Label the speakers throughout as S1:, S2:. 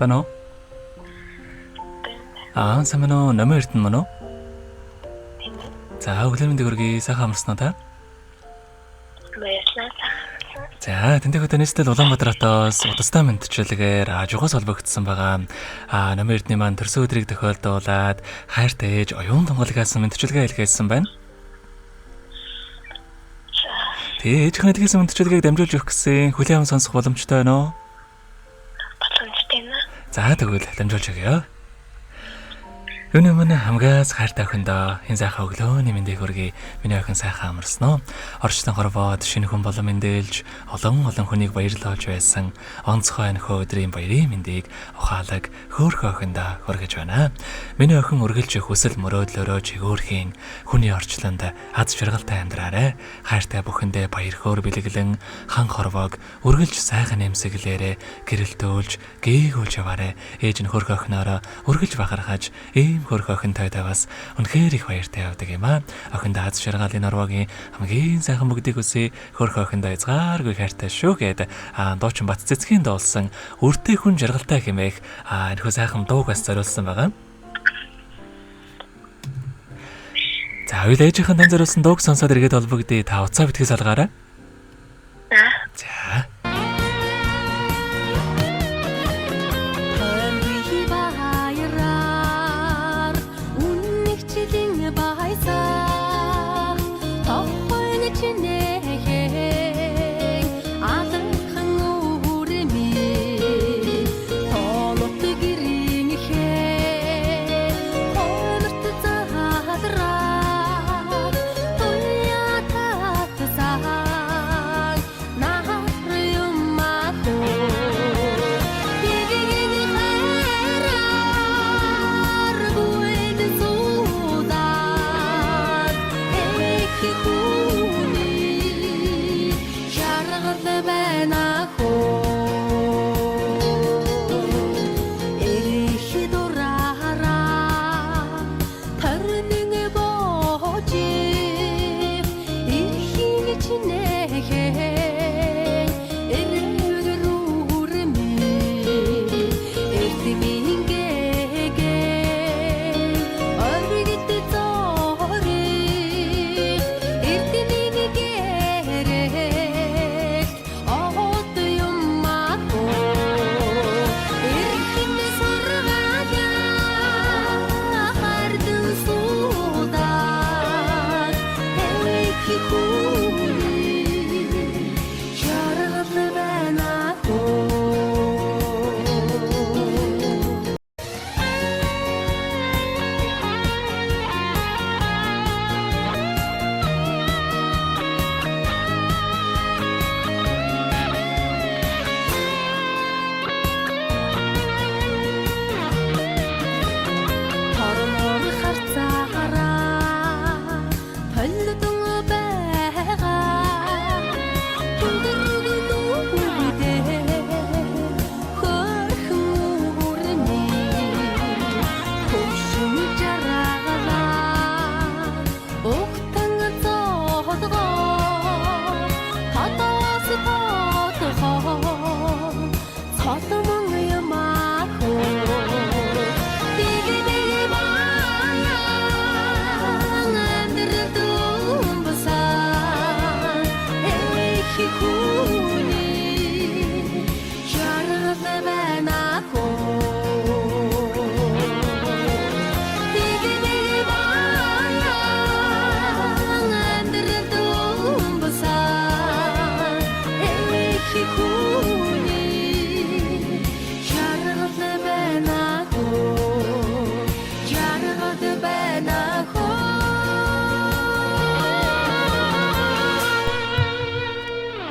S1: Байна уу? Аа, сайн байна уу? Номын Эрдэнэ мөн үү?
S2: Тийм ээ.
S1: За, өглөө мэндийг хүргэе. Сайхан амарсан уу та?
S2: Баярлалаа.
S1: За, тэндэг өдөр нийслэл Улаанбаатар хотоос удастай мэдчилгээгээр ажигаас холбогдсон байгаа. Номын Эрдэнэ маань төрсөн өдрийг тохиолдуулаад хайртай ээж оюун тунгалгаас мэдчилгээ илгээсэн байна. Тэгээ ээжийнхээ илгээсэн мэдчилгээг дамжуулж өгөх гэсэн хүлээн аван сонсох боломжтой байна уу?
S2: Боломжтой нэ.
S1: За, тэгвэл дамжуулж өгье. Өнөө минь хамгаас хайртай охиндоо энэ сайхан өглөөний мэндийг хүргэе. Миний охин сайхан амарсан уу? Орчлон хорвоод шинэ хүн болон мэндэлж олон олон хүнийг баярлуулж байсан онцгой энэхүү өдрийн баярын мэндийг ухаалаг хөөрхөн охиндоо хүргэж байна. Миний охин үргэлж хүсэл мөрөөдлөөрөө чигөөрхийн хүний орчлонд аз жаргалтай амьдраарай. Хайртай бүхэндээ баяр хөөр бэлэглэн хан хорвоог үргэлж сайхан нэмсэглээрээ гэрэлтүүлж гээгүүлж яваарай. Ээж нь хөөрхөн охиноороо үргэлж бахархаж ийм хөрх охинтой таваас үнэхээр их баяртай явдаг юм аа. Охинд аз жаргалын норвогийн хамгийн сайхан бүгдийг хүсье. Хөрх охиндоо хязгааргүй хайртай шүү гэд дуучин Бат цэцгийн дуулсан үртэй хүн жаргалтай хэмээх энэхүү сайхан дууг бас зориулсан байгаа. За, үйл ээжийнхэн тань зориулсан дууг сонсоод эргээд холбогдъё. Та уцаа битгий салгаарай. За.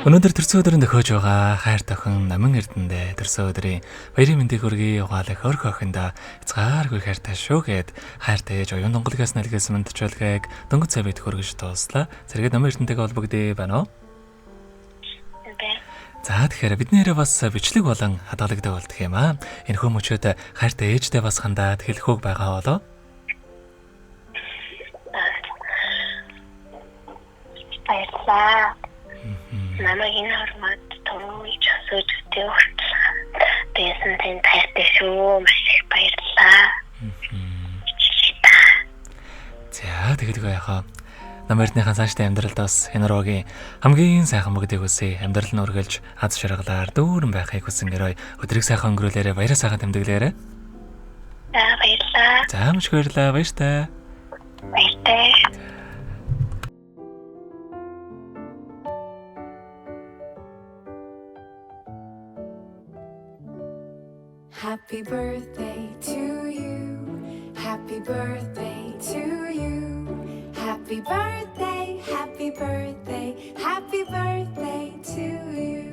S1: Өнөөдөр төрсөн өдрийн төхөөж байгаа хайр тохин Намин Эрдэнэдээ төрсөн өдрийн баярын мэндийг хүргэе. Угаалах хөрх охиндоо хязгааргүй хайртай шүү гэд хайртай ээж оюун дунгалгаас нэлгээсэн мэдчилгээг дөнгөж цай бит хөргөж дууслаа. Сэргээд Намин Эрдэнэтэйг холбогдъё байна уу? За, тэгэхээр бидний нэрээ бас бичлэг болон хадгалагддаг болдох юм аа. Энэ хүмүүчүүд хайртай ээжтэй бас хандаад хэлэх үг байгаа болов?
S2: Баярлалаа. Намайг энэ хормод түрүү гэж асууж өтөө хүртэл би Бэсэн танд хайртай шүү. Маш их баярлалаа.
S1: За тэгээд үгүй яхаа. Нам эрднийхэн цаашдын амьдралд бас энэ руугийн хамгийн сайхан бүгдийг хүсье. Амьдрал нь үргэлж аз жаргалаар дүүрэн байхыг хүсэн гэрээ. Өдрийг сайхан өнгөрүүлээрэ, баяраа сайхан тэмдэглээрэ.
S2: За баярлалаа.
S1: За маш их баярлалаа. Баяртай.
S2: Баяртай.
S3: Happy birthday to you. Happy birthday to you. Happy birthday, happy birthday, happy birthday to you.